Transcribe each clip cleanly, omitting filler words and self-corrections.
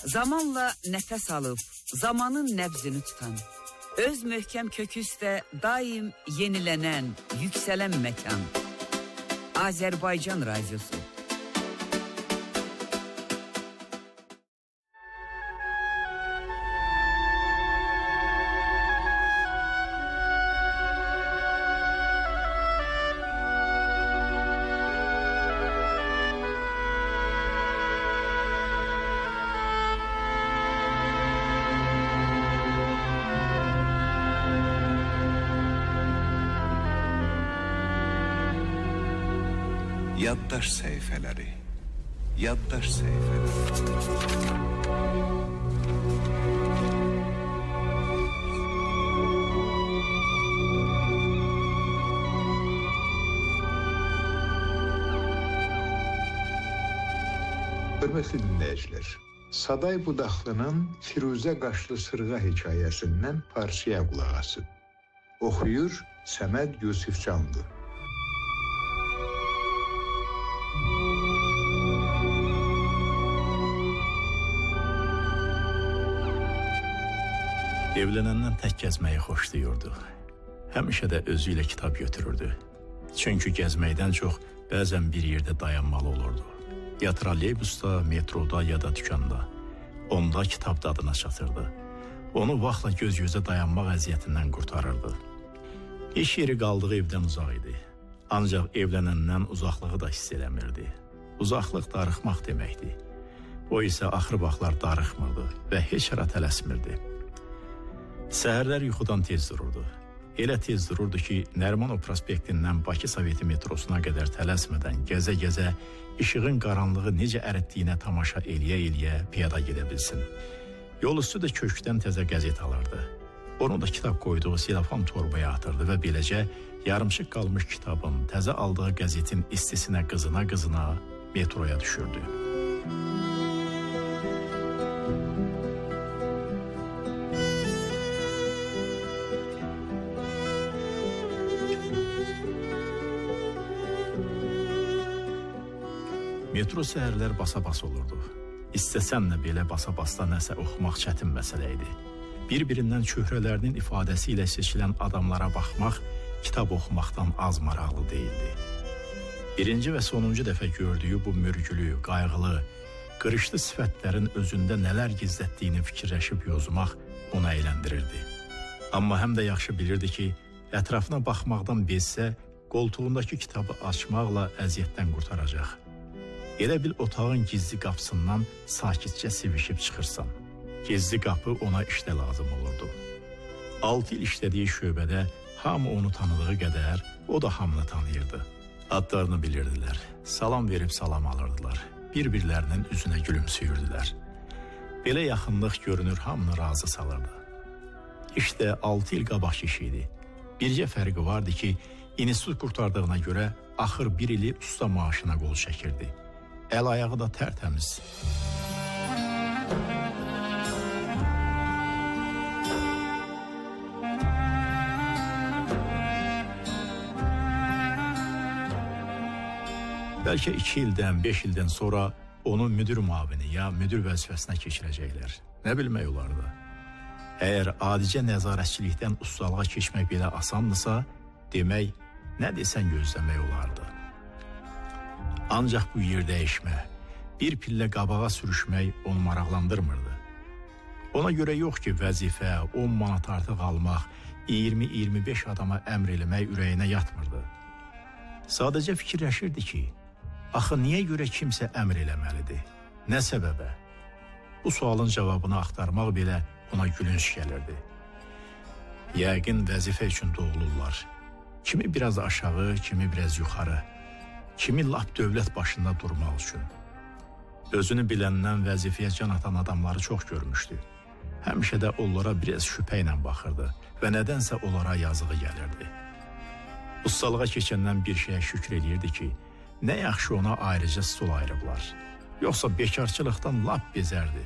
Zamanla nəfəs alıb, zamanın nəbzini tutan, öz möhkəm kökü üstə daim yenilənən, yüksələn məkan. Azərbaycan Radiosu. Yaddaş səhifələri. Yaddaş səhifələri. Hörmətli dinləyicilər, Saday Budaqlının Firuzə Qaşlı Sırğa hekayəsindən parçaya qulaq asın. Oxuyur Səməd Yusifcanlı. Evlənəndən tək gəzməyi xoşlayırdı. Həmişə də özü ilə kitab götürürdü. Çünki gəzməkdən çox bəzən bir yerdə dayanmalı olurdu. Ya trolleybusda, metroda ya da dükanda. Onda kitab dadına çatırdı. Onu vaxtla göz-gözə dayanmaq əziyyətindən qurtarırdı. İş yeri qaldığı evdən uzaq idi. Ancaq evlənəndən uzaqlığı da hiss eləmirdi. Uzaqlıq darıxmaq deməkdir. O isə axır vaxtlar darıxmırdı və heç hara tələsmirdi. Səhərlər yuxudan tez dururdu. Elə tez dururdu ki, Nərimanov prospektindən Bakı Soveti metrosuna qədər tələsmədən gəzə-gəzə işığın qaranlığı necə əritdiyinə tamaşa eləyə-eləyə piyada gedə bilsin. Yol üstü də köşkdən təzə qəzet alırdı. Onu da kitab qoyduğu selofan torbaya atırdı və beləcə yarımçıq qalmış kitabın, təzə aldığı qəzetin istisinə qızına-qızına metroya düşürdü. Metro səhərlər basa-bas olurdu. İstəsən də belə basa-basda nəsə oxumaq çətin məsələ idi. Bir-birindən çöhrələrinin ifadəsi ilə seçilən adamlara baxmaq kitab oxumaqdan az maraqlı deyildi. Birinci və sonuncu dəfə gördüyü bu mürgülü, qayğılı, qırışlı sifətlərin özündə nələr gizlətdiyini fikirləşib yozmaq onu əyləndirirdi. Amma həm də yaxşı bilirdi ki, ətrafına baxmaqdan bezsə, qoltuğundakı kitabı açmaqla əziyyətdən qurtaracaq. Elə bil otağın gizli qapısından sakitcə sivişib çıxırsan. Gizli qapı ona işdə lazım olurdu. 6 il işlədiyi şöbədə hamı onu tanıdığı qədər o da hamını tanıyırdı. Adlarını bilirdilər, salam verib salam alırdılar, bir-birlərinin üzünə gülümsüyürdülər. Belə yaxınlıq görünür hamını razı salırdı. İşdə 6 il qabaqki iş idi. Bircə fərqi vardı ki, institut qurtardığına görə axır bir ili usta maaşına qol çəkirdi. Əl ayağı da tərtəmiz. Bəlkə 2 ildən, 5 ildən sonra onu müdür müavini ya müdür vəzifəsinə keçirəcəklər. Nə bilmək olardı? Əgər adicə nəzarətçilikdən ustalığa keçmək belə asandırsa, demək nə desən gözləmək olardı. Ancaq bu yer dəyişmə, bir pillə qabağa sürüşmək onu maraqlandırmırdı. Ona görə yox ki, vəzifə, 10 manat artıq almaq, 20-25 adama əmr eləmək ürəyinə yatmırdı. Sadəcə fikirləşirdi ki, axı niyə görə kimsə əmr eləməlidir? Nə səbəbə? Bu sualın cavabını axtarmaq belə ona gülünc gəlirdi. Yəqin vəzifə üçün doğulurlar. Kimi biraz aşağı, kimi biraz yuxarı. Kimi lap dövlət başında durmaq üçün. Özünü biləndən vəzifəyə can atan adamları çox görmüşdü. Həmişə də onlara biraz şübhə ilə baxırdı və nədənsə onlara yazığı gəlirdi. Ustalığa keçəndən bir şeyə şükür eləyirdi ki, nə yaxşı ona ayrıca stol ayırıblar. Yoxsa bekarçılıqdan lap bezərdi.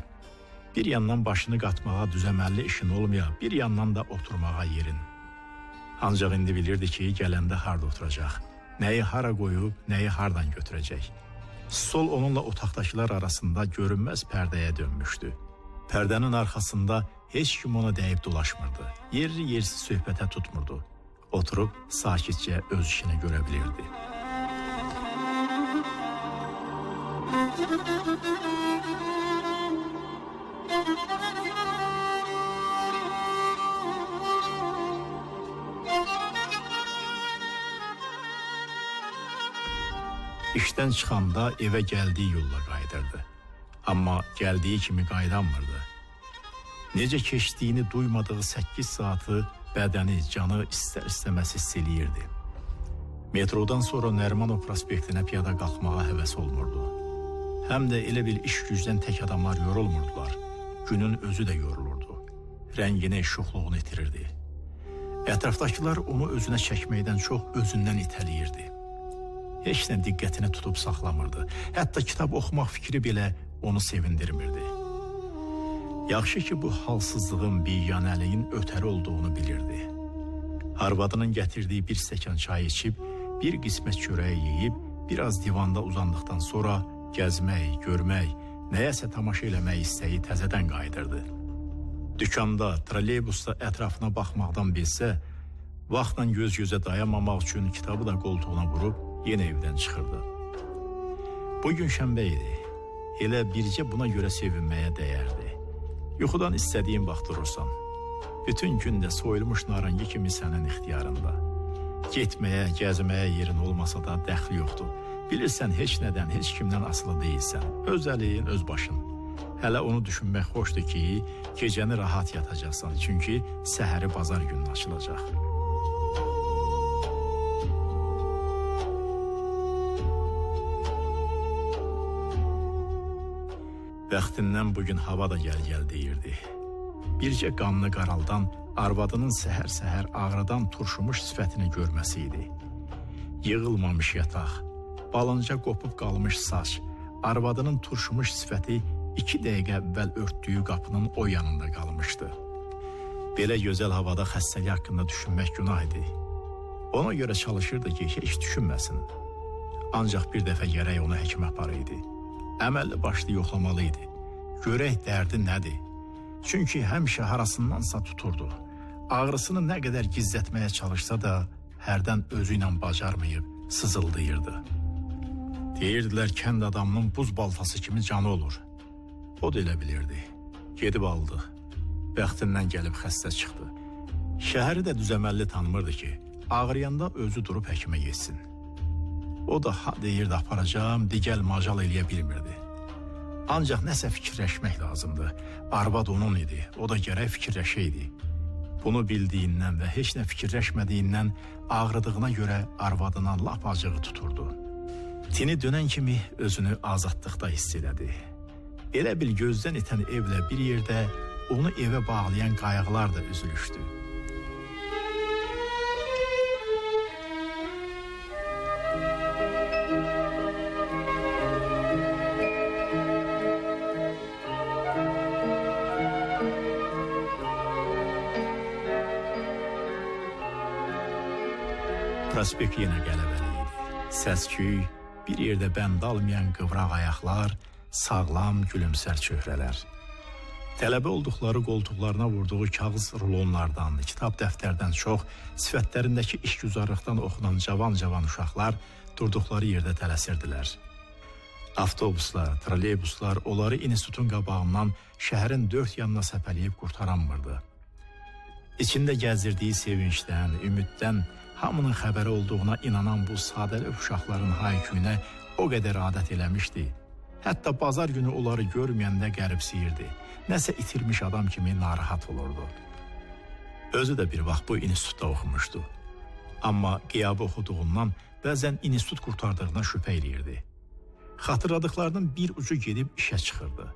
Bir yandan başını qatmağa düzəməlli işin olmaya, bir yandan da oturmağa yerin. Ancaq indi bilirdi ki, gələndə harda oturacaq. Nəyi hara qoyub, nəyi hardan götürəcək. Stol onunla otaqdakılar arasında görünməz pərdəyə dönmüşdü. Pərdənin arxasında heç kim ona dəyib dolaşmırdı. Yerli yersiz söhbətə tutmurdu. Oturub sakitcə öz işini görə bilirdi. İşdən çıxanda evə gəldiyi yolla qayıdırdı. Amma gəldiyi kimi qayıdanmırdı. Necə keçdiyini duymadığı 8 saatı bədəni, canı istər-istəməz hiss eləyirdi. Metrodan sonra Nərimanov prospektinə piyada qalxmağa həvəs olmurdu. Həm də elə bir iş gücdən tək adamlar yorulmurdular. Günün özü də yorulurdu. Rəngini, şuxluğunu itirirdi. Ətrafdakılar onu özünə çəkməkdən çox özündən itəliyirdi. Heç nə diqqətini tutub saxlamırdı. Hətta kitab oxumaq fikri belə onu sevindirmirdi. Yaxşı ki, bu halsızlığın, biganəliyin ötəri olduğunu bilirdi. Arvadının gətirdiyi bir stəkan çay içib, bir qismət çörəyi yeyib, biraz divanda uzandıqdan sonra gəzmək, görmək, nəyəsə tamaşa eləmək istəyi təzədən qayıdırdı. Dükanda, trolleybusda ətrafına baxmaqdan bilsə, vaxtla göz-gözə dayanmamaq üçün kitabı da qoltuğuna vurub yenə evdən çıxırdı. Bugün şənbə idi. Elə bircə buna görə sevinməyə dəyərdi. Yuxudan istədiyin vaxt durursan. Bütün gün də soyulmuş narangi kimi sənin ixtiyarında. Getməyə, gəzməyə yerin olmasa da dəxli yoxdur. Bilirsən heç nədən, heç kimdən asılı deyilsən. Öz əlin, öz başın. Hələ onu düşünmək xoşdur ki, gecəni rahat yatacaqsan. Çünki səhəri bazar günü açılacaq. Bəxtindən bugün hava da gəl-gəl deyirdi. Bircə qanını qaraldan arvadının səhər-səhər ağrıdan turşumuş sifətini görməsi idi. Yığılmamış yataq, balınca qopub qalmış saç, arvadının turşumuş sifəti 2 dəqiqə əvvəl örtdüyü qapının o yanında qalmışdı. Belə gözəl havada xəstəlik haqqında düşünmək günah idi. Ona görə çalışırdı ki, heç düşünməsin. Ancaq bir dəfə gərək onu həkimə aparaydı. Əməlli başlı yoxlamalı idi. Görək dərdi nədir? Çünki həmişə harasındansa tuturdu. Ağrısını nə qədər gizlətməyə çalışsa da, hərdən özü ilə bacarmayıb sızıldayırdı. Deyirdilər, kənd adamının buz baltası kimi canı olur. O da elə bilirdi. Gedib aldı. Bəxtindən gəlib xəstə çıxdı. Şəhəri də düzəməlli tanımırdı ki, ağrıyanda özü durub həkimə getsin. O da ha deyirdi aparacağam, digəl macal eləyə bilmirdi. Ancaq nəsə fikirləşmək lazımdı. Arvad onun idi, o da gərək fikirləşəydi. Bunu bildiyindən və heç nə fikirləşmədiyindən ağrıdığına görə arvadına lap acığı tuturdu. Tini dönən kimi özünü azadlıqda hiss elədi. Elə bil gözdən itən evlə bir yerdə onu evə bağlayan qayıqlar da üzülüşdü. Prospekt yenə qələbəli idi. Səs-küy, bir yerdə bənd almayan qıvraq ayaqlar, sağlam gülümsər çöhrələr. Tələbə olduqları qoltuqlarına vurduğu kağız rulonlardan, kitab dəftərdən çox sifətlərindəki işgüzarlıqdan oxunan cavan-cavan uşaqlar durduqları yerdə tələsirdilər. Avtobuslar, trolleybuslar onları institutun qabağından şəhərin dörd yanına səpələyib qurtaranmırdı. İçində gəzdirdiyi sevincdən, ümiddən, hamının xəbəri olduğuna inanan bu sadəlövh uşaqların hayküyünə o qədər adət eləmişdi. Hətta bazar günü onları görməyəndə qəribsiyirdi. Nəsə itirmiş adam kimi narahat olurdu. Özü də bir vaxt bu institutda oxumuşdu. Amma qiyabı oxuduğundan bəzən institut qurtardığına şübhə eləyirdi. Xatırladıqlarının bir ucu gedib işə çıxırdı.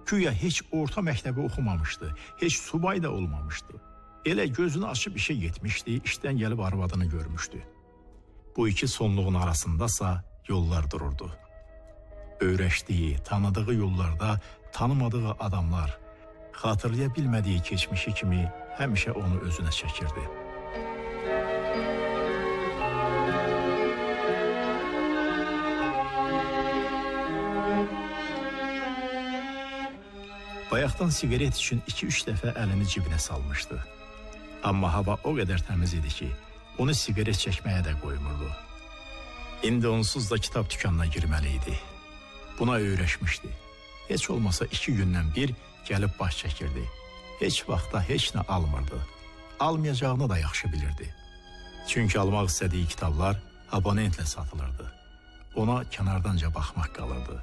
Güya heç orta məktəbi oxumamışdı, heç subay da olmamışdı. Elə gözünü açıb işə getmişdi, işdən gəlib arvadını görmüşdü. Bu iki sonluğun arasındasa yollar dururdu. Öyrəşdiyi, tanıdığı yollarda tanımadığı adamlar, xatırlaya bilmədiyi keçmişi kimi həmişə onu özünə çəkirdi. Bayaqdan siqaret üçün 2-3 dəfə əlini cibinə salmışdı. Amma hava o qədər təmiz idi ki, onu siqaret çəkməyə də qoymurdu. İndi onsuz da kitab dükanına girməli idi. Buna öyrəşmişdi. Heç olmasa 2 gündən bir gəlib baş çəkirdi. Heç vaxtda heç nə almırdı. Almayacağını da yaxşı bilirdi. Çünki almaq istədiyi kitablar abonentlə satılırdı. Ona kənardanca baxmaq qalırdı.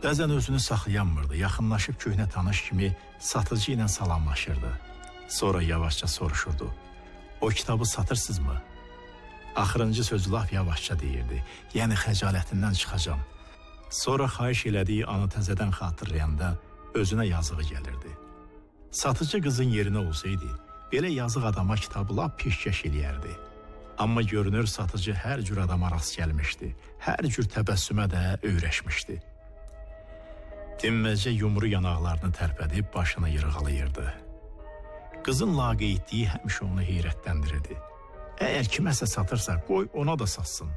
Bəzən özünü saxlayanmırdı, yaxınlaşıb köhnə tanış kimi satıcı ilə salamlaşırdı. Sonra yavaşca soruşurdu. O kitabı satırsınızmı? Axırıncı sözü lap yavaşca deyirdi. Yəni xəcalətindən çıxacam. Sonra xahiş elədiyi anı təzədən xatırlayanda özünə yazığı gəlirdi. Satıcı qızın yerinə olsaydı, belə yazıq adama kitabı lap peşkəş eləyərdi. Amma görünür satıcı hər cür adama rast gəlmişdi. Hər cür təbəssümə də öyrəşmişdi. Dinməzcə yumru yanaqlarını tərpədib başını yırğalayırdı. Qızın laqeydliyi həmişə onu heyrətləndirirdi. Əgər kiməsə satırsa, qoy ona da satsın.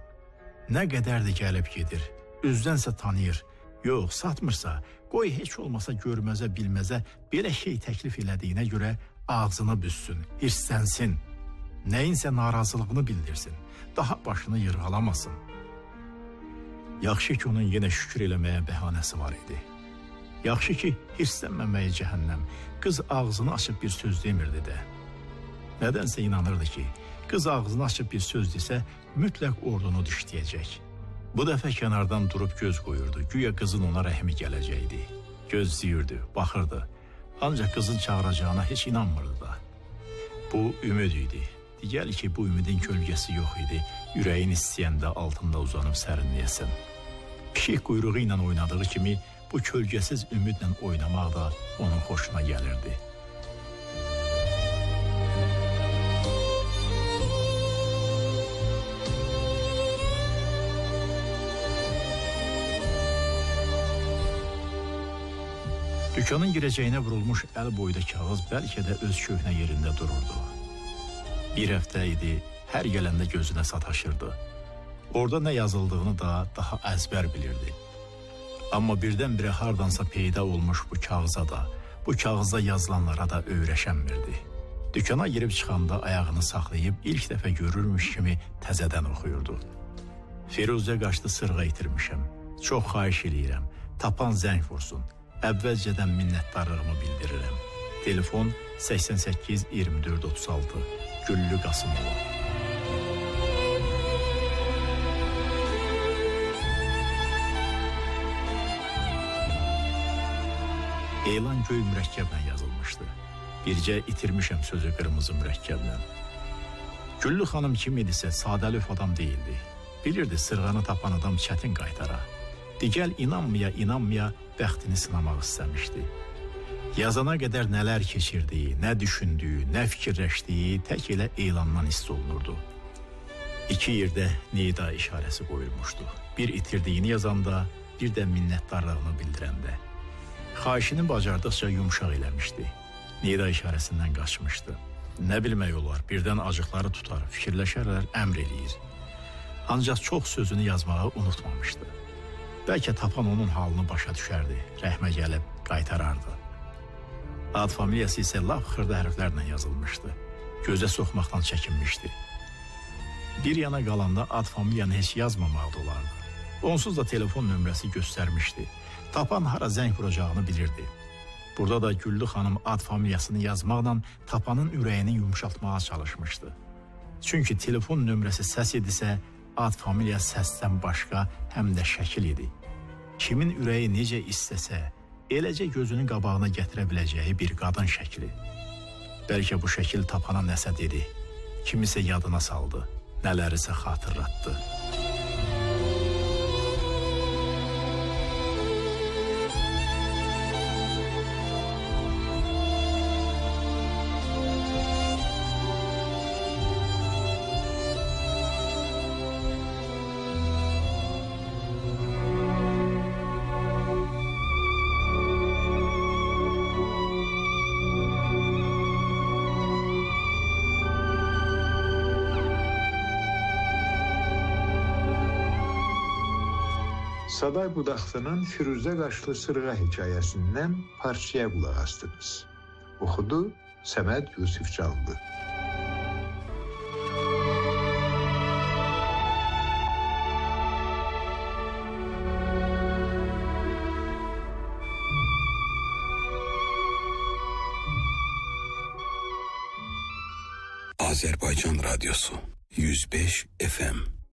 Nə qədərdir gəlib gedir, üzdənsə tanıyır. Yox, satmırsa, qoy heç olmasa görməzə bilməzə belə şey təklif elədiyinə görə ağzını büzsün, hirslənsin. Nəyinsə narazılığını bildirsin, daha başını yırğalamasın. Yaxşı ki, onun yenə şükür eləməyə bəhanəsi var idi. Yaxşı ki, hirslənməməyi cəhənnəm, qız ağzını açıb bir söz demirdi də. Nədənsə inanırdı ki, qız ağzını açıb bir söz desə, mütləq ordunu dişləyəcək. Bu dəfə kənardan durub göz qoyurdu, güya qızın ona rəhmi gələcəkdi. Gözləyirdi, baxırdı. Ancaq qızın çağıracağına heç inanmırdı da. Bu ümid idi. Digəl ki, bu ümidin kölgəsi yox idi. Ürəyin istəyəndə altında uzanıb sərinləyəsən. Pişik quyruğu ilə oynadığı kimi bu kölgəsiz ümidlə oynamaq da onun xoşuna gəlirdi. Dükanın girəcəyinə vurulmuş əl boyda kağız bəlkə də öz köhnə yerində dururdu. Bir həftə idi, hər gələndə gözünə sataşırdı. Orada nə yazıldığını da daha əzbər bilirdi. Amma birdən-birə hardansa peyda olmuş bu kağıza da, bu kağızda yazılanlara da öyrəşənmirdi. Dükana girib çıxanda ayağını saxlayıb ilk dəfə görürmüş kimi təzədən oxuyurdu. Firuzə qaçdı sırğa itirmişəm. Çox xahiş eləyirəm. Tapan zəng vursun. Əvvəlcədən minnətdarlığımı bildirirəm. Telefon 88 24 36. Güllü Qasımova. Elan göy mürəkkəblə yazılmışdı. Bircə itirmişəm sözü qırmızı mürəkkəblə. Güllü xanım kim idisə sadəlöv adam deyildi. Bilirdi sırğanı tapan adam çətin qaytara. Digəl inanmaya inanmaya bəxtini sınamaq istəmişdi. Yazana qədər nələr keçirdiyi, nə düşündüyü, nə fikirləşdiyi tək elə elandan hiss olunurdu. İki yerdə nida işarəsi qoyulmuşdu. Bir itirdiyini yazanda, bir də minnətdarlığını bildirəndə. Xahişini bacardıqca yumşaq eləmişdi. Nida işarəsindən qaçmışdı. Nə bilmək olar, birdən acıqları tutar, fikirləşərlər, əmr eləyir. Ancaq çox sözünü yazmağı unutmamışdı. Bəlkə tapan onun halını başa düşərdi, rəhmə gəlib qaytarardı. Ad familiyası isə lap xırda hərflərlə yazılmışdı. Gözə soxmaqdan çəkinmişdi. Bir yana qalanda ad familiyanı heç yazmamaq da olardı. Onsuz da telefon nömrəsi göstərmişdi. Tapan hara zəng vuracağını bilirdi. Burada da Güllü xanım ad familiyasını yazmaqla tapanın ürəyini yumşaltmağa çalışmışdı. Çünki telefon nömrəsi səs idisə, ad familiya səsdən başqa həm də şəkil idi. Kimin ürəyi necə istəsə, eləcə gözünün qabağına gətirə biləcəyi bir qadın şəkli. Bəlkə bu şəkil tapana nəsə dedi, kimisə yadına saldı, nələrisə xatırlatdı. Saday Budaqlının Firuzə qaşlı sırğa hekayəsindən parçaya qulaq asdınız. Oxudu Səməd Yusifcanlı. Azərbaycan Radyosu 105 FM.